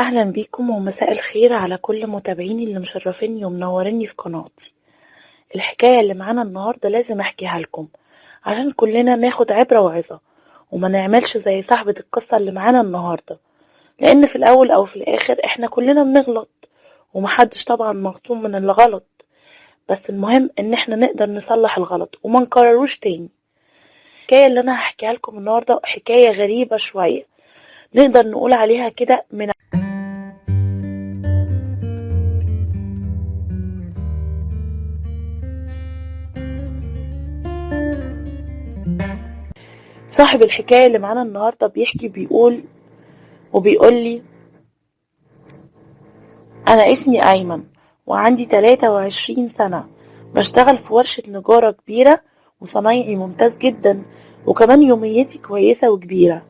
أهلا بيكم ومساء الخير على كل متابعيني اللي مشرفيني ومنوريني في قناتي. الحكاية اللي معانا النهاردة لازم أحكيها لكم عشان كلنا ناخد عبرة وعظة وما نعملش زي صاحبة القصة اللي معانا النهاردة، لأن في الأول أو في الآخر إحنا كلنا بنغلط ومحدش طبعا مغصوب من اللي غلط، بس المهم إن إحنا نقدر نصلح الغلط وما نكرروش تاني. الحكاية اللي أنا هحكيها لكم النهاردة حكاية غريبة شوية، نقدر نقول عليها كده من صاحب الحكاية اللي معانا النهاردة بيحكي بيقول وبيقول لي: أنا اسمي أيمن وعندي 23 سنة، بشتغل في ورشة نجارة كبيرة وصنايعي ممتاز جدا، وكمان يوميتي كويسة وكبيرة.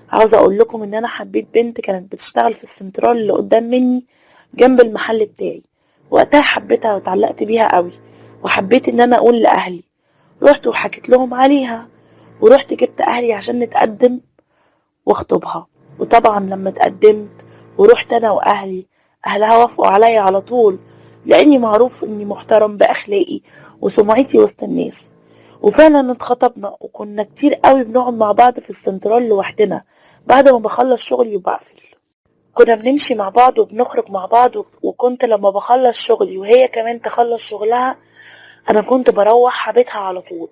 عاوزة أقول لكم إن أنا حبيت بنت كانت بتشتغل في السنترال اللي قدام مني جنب المحل بتاعي. وقتها حبيتها واتعلقت بيها قوي، وحبيت إن أنا أقول لأهلي. رحت وحكيت لهم عليها، ورحت جبت أهلي عشان نتقدم واخطبها. وطبعا لما اتقدمت ورحت أنا وأهلي، أهلها وافقوا عليا على طول، لأني معروف إني محترم بأخلاقي وسمعتي وسط الناس. وفعلا اتخطبنا، وكنا كتير قوي بنقعد مع بعض في السنترال لوحدنا بعد ما بخلص شغلي وبقفل. كنا بنمشي مع بعض وبنخرج مع بعض، وكنت لما بخلص شغلي وهي كمان تخلص شغلها أنا كنت بروح بيتها على طول.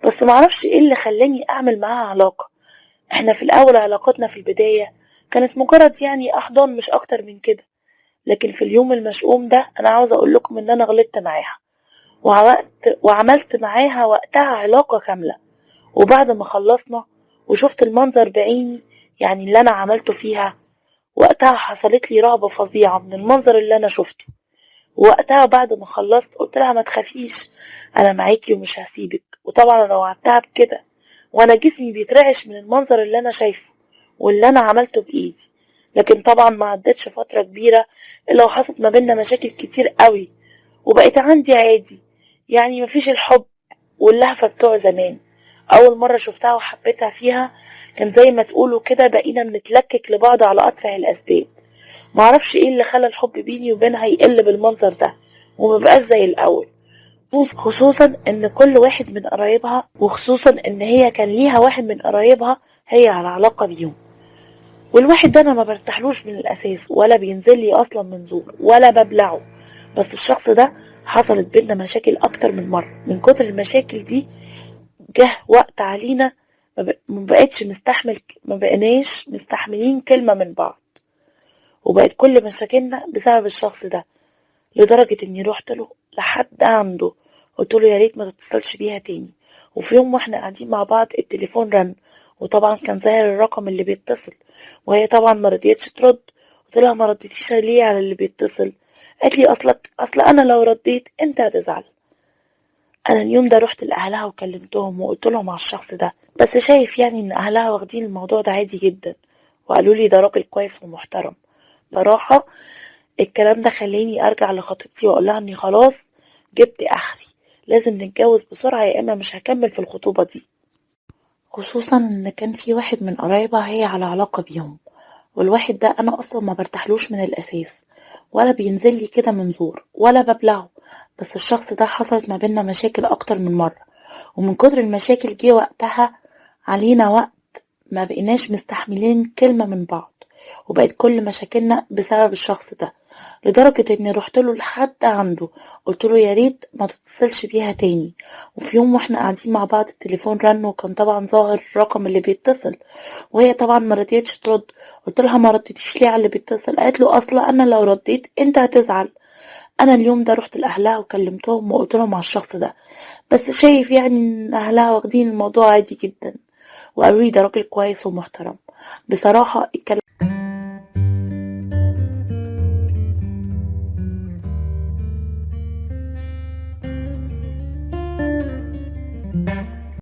بس معرفش ايه اللي خلاني اعمل معاها علاقة. احنا في الاول علاقتنا في البداية كانت مجرد يعني احضان مش اكتر من كده، لكن في اليوم المشؤوم ده انا عاوزة اقول لكم ان انا غلطت معاها وعملت معاها وقتها علاقة كاملة. وبعد ما خلصنا وشفت المنظر بعيني يعني اللي انا عملته فيها، وقتها حصلت لي رهبة فظيعة من المنظر اللي انا شفته. وقتها بعد ما خلصت قلت لها ما تخافيش انا معاكي ومش هسيبك، وطبعا انا وعدتها بكده وانا جسمي بيترعش من المنظر اللي انا شايفه واللي انا عملته بايدي. لكن طبعا ما عدتش فترة كبيرة الا وحصلت ما بينا مشاكل كتير قوي، وبقيت عندي عادي يعني مفيش الحب واللهفة بتوع زمان. اول مرة شفتها وحبيتها فيها كان زي ما تقولوا كده بقينا بنتلكك لبعض على اتفه الاسباب. معرفش ايه اللي خلى الحب بيني وبينها يقل بالمنظر ده ومبقاش زي الاول، خصوصا ان كل واحد من قرايبها، وخصوصا ان هي كان ليها واحد من قرايبها هي على علاقة بيهم، والواحد ده انا ما برتاحلوش من الاساس ولا بينزل لي اصلا من زور ولا ببلعه. بس الشخص ده حصلت بينا مشاكل اكتر من مرة. من كتر المشاكل دي جه وقت علينا ما بقتش مستحمل، ما بقيناش مستحملين كلمة من بعض، وبقت كل مشاكلنا بسبب الشخص ده، لدرجة اني روحت له لحد عنده قلت له يا ريت ما تتصلش بيها تاني. وفي يوم واحنا قاعدين مع بعض التليفون رن، وطبعا كان ظاهر الرقم اللي بيتصل، وهي طبعا ما رضيتش ترد. قلت لها ما رديتيش ليه على اللي بيتصل؟ قالت لي اصل انا لو رديت انت هتزعل. انا اليوم ده رحت لاهلها وكلمتهم وقلت لهم على الشخص ده، بس شايف يعني ان اهلها واخدين الموضوع ده عادي جدا، وقالوا لي ده راجل كويس ومحترم. بصراحة الكلام ده خلاني ارجع لخطيبتي واقول لها اني خلاص جبت اخري، لازم نتجوز بسرعة يا اما مش هكمل في الخطوبة دي، خصوصا ان كان في واحد من قرايبها هي على علاقة بيهم، والواحد ده انا اصلا ما برتاحلوش من الاساس ولا بينزل لي كده من زور ولا ببلعه. بس الشخص ده حصلت ما بينا مشاكل اكتر من مرة، ومن كتر المشاكل جه وقتها علينا وقت ما بقيناش مستحملين كلمة من بعض، وبقت كل مشاكلنا بسبب الشخص ده، لدرجة اني رحت له لحد عنده قلت له يا ريت ما تتصلش بيها تاني. وفي يوم واحنا قاعدين مع بعض التليفون رن، وكان طبعا ظاهر الرقم اللي بيتصل، وهي طبعا ما رضيتش ترد. قلت لها ما رديتيش ليه على اللي بيتصل؟ قالت له اصلا انا لو رديت انت هتزعل. انا اليوم ده رحت لاهلها وكلمتهم وقلت لهم على الشخص ده، بس شايف يعني ان اهلها واخدين الموضوع عادي جدا، وقالوا لي ده راجل كويس ومحترم. بصراحة الكلام